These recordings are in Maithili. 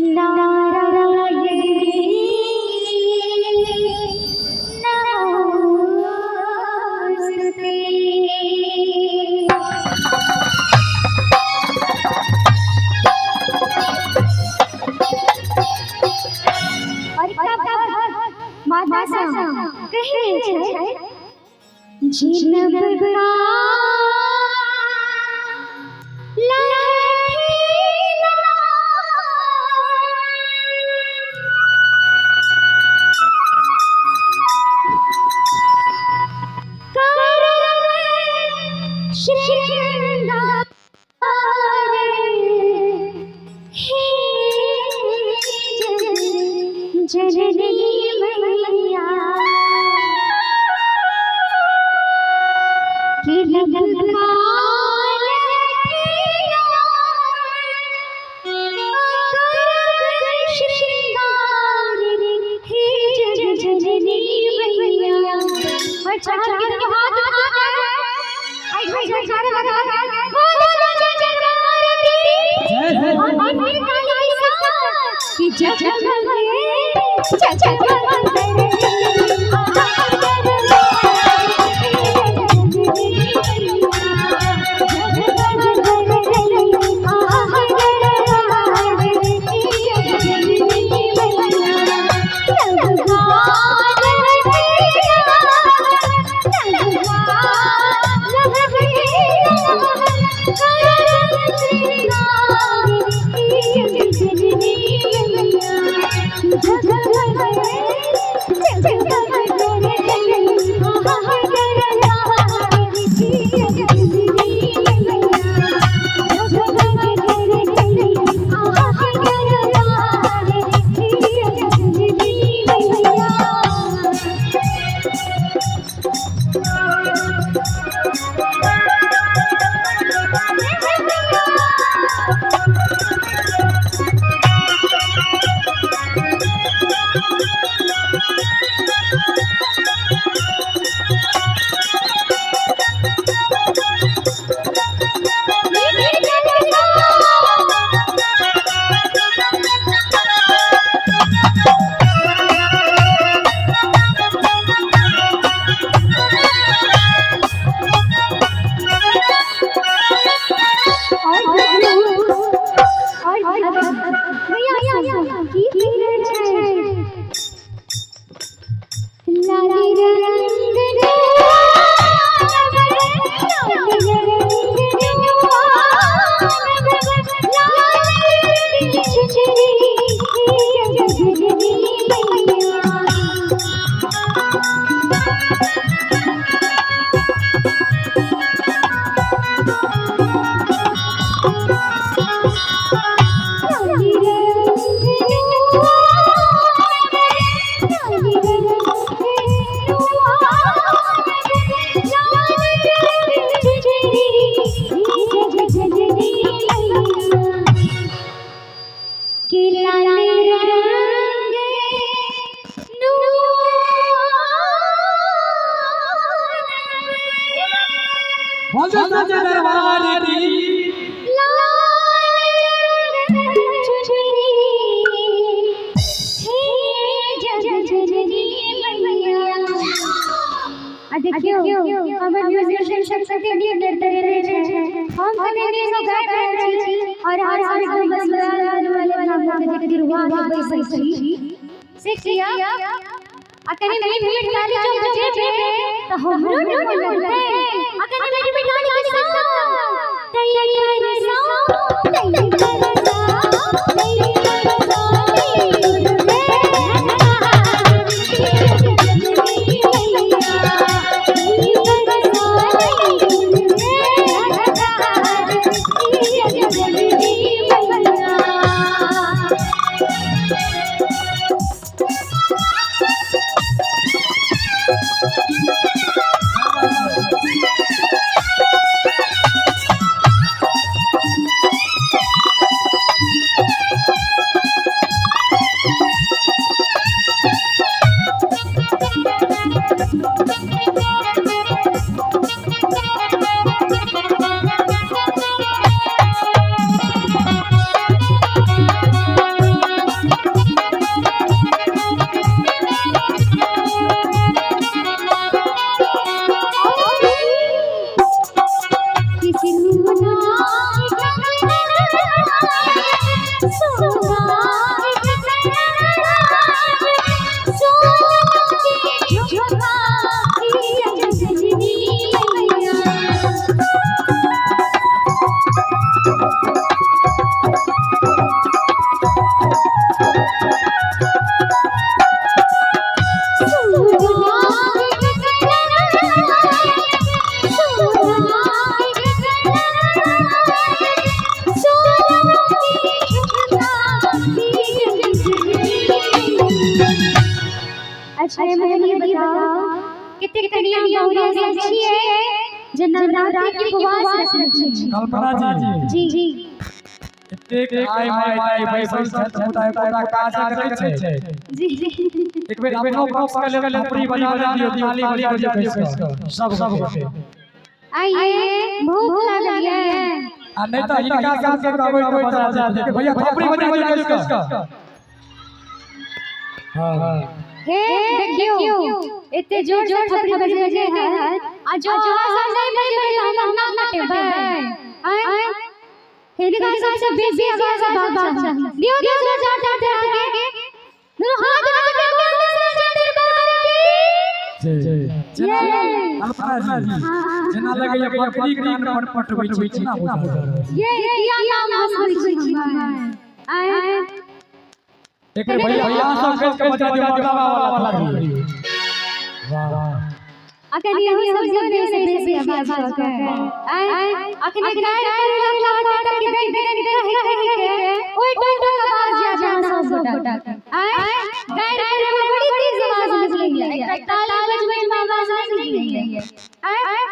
नारायणी नमोस्तुते। और माता साहब कहे छै जिनब का जननी मैया कि और चार के हाथ उठाकर आई भाई जयकारा लगा बोलो जय दरबार की और फिर ताली के साथ कि जगमग बोलो सच्चे दरबार की। देखियो हमर म्यूजिशियन सब कते नीक करते रहे छै, हम कते नीक से गाबि रहल छी और हर साल एकदम बस वाले नाम के दिलवा के बैसल छी से किया। आ कनी मीठ मीठ ताली जो बजेबे त हमरो न मन लगतै। आ कनी मीठ मीठ ताली के साथ तई बरसा तई बरसा तई बरसा अच्छा एहिमे ई बताउ, कते कनिया बहुरिया सब छियै जे नवरात्रि के उपवास रखने छी? कल्पना जी। जी जी। एतेक आइ माइ ताइ बैसल छथि, मुदा एकोटा काज करै छै? जी जी। एक बेर अपनो पक्ष के लेल थपड़ी बजा दियौ, ताली बजा दियौ बैस कऽ सब सब गोटे। आइए भूख लागल ये। आ नहि तऽ हिनका सबके कहबै तऽ बजा देत। भैया, थपड़ी बजा दियौ बैस कऽ। हँ। हे देखियौ, एते जोर से थपड़ी बजेबै है आ जो अहाँ सब नहि बजेबै तऽ हम ना कटेबै। आँय, हिनका सबसे बेसी आवाज हेबाक चाही। दियौ दियौ जोर जोर जोर के दुनू हाथ उठा के बोल सच्चे दरबार की। जी। जेना कल्पना जी, जेना लगैया बकरी कान पर पटबै छै, केना बुझल रहै? ये किया नाम हंसबै छी? आँय। एक बेर भैया, अहाँ सब बैस कऽ बजा दियौ मर्दाबा वाला थपड़ी। वाह। अखन इहो सब जे बेसी बेसी आवाज कऽ के आँय, अखन गारि करे लगला तक किदन किदन कहि कहि के ओहि टोटल आवाज जा जा सब गोटा के। आँय, गारि करे में बड़ी तेज आवाज निकलैया, एकटा ताली बजबै में आवाज नहि निकलैया। आँय,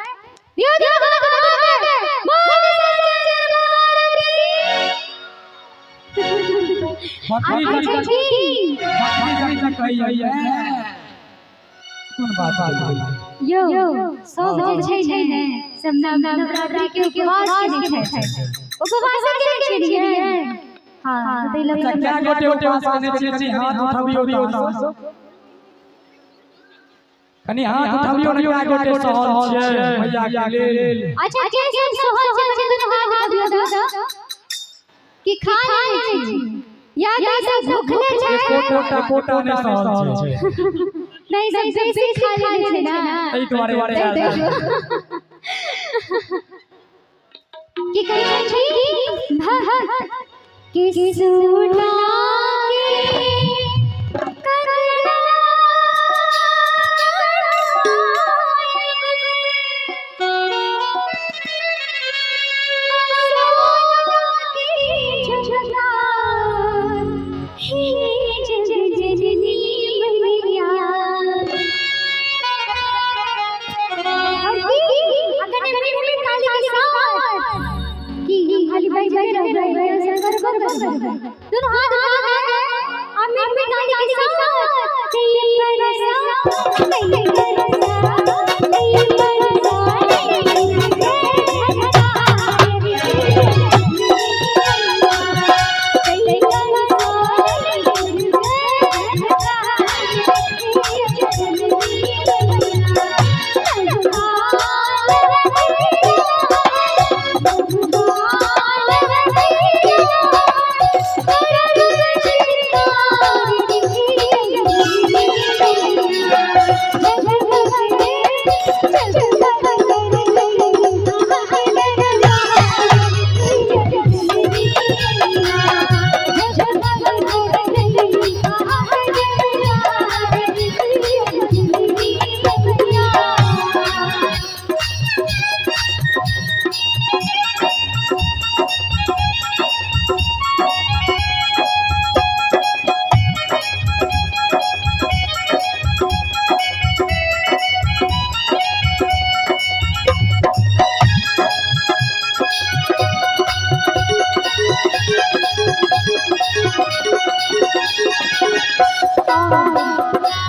दियौ दियौ हाथ उठा के बोल सच्चे दरबार की। बकरी अच्छा जकाँ जी। बकरी जकाँ कहैया, कोन बात भेलै? यो, सब जे छै ने सब नवरात्रि के उपवास केने छै। उपवास केने छियै? हाँ, तऽ लऽ अच्छा, कए गोटे उपवास केने छियै? कनि हाथ उठबियौ तऽ अहाँ सब। कनि हाथ उठबियौ ने, कए गोटे सहल छियै मैया के लेल? अच्छा, के सब सहल छै, दुनू हाथ उठबियौ तऽ, कि खा लेने छी या के सब भूखले छै? एकोटा कोटा नहि सहल छै। नहीं, सब बेसी खा लेने छै ना। एहि दुआरे। की कहै छै भक्त कि सुना के कंगना सोना के झुमका हे जगजननी मैया। और की अगर मिनट मिनट ताली के साथ की खाली भाई भाई रह गए कर कर कर दोनों हाथ उठा के और मिनट मिनट ताली के साथ जय परसा जय परसा जय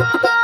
परसा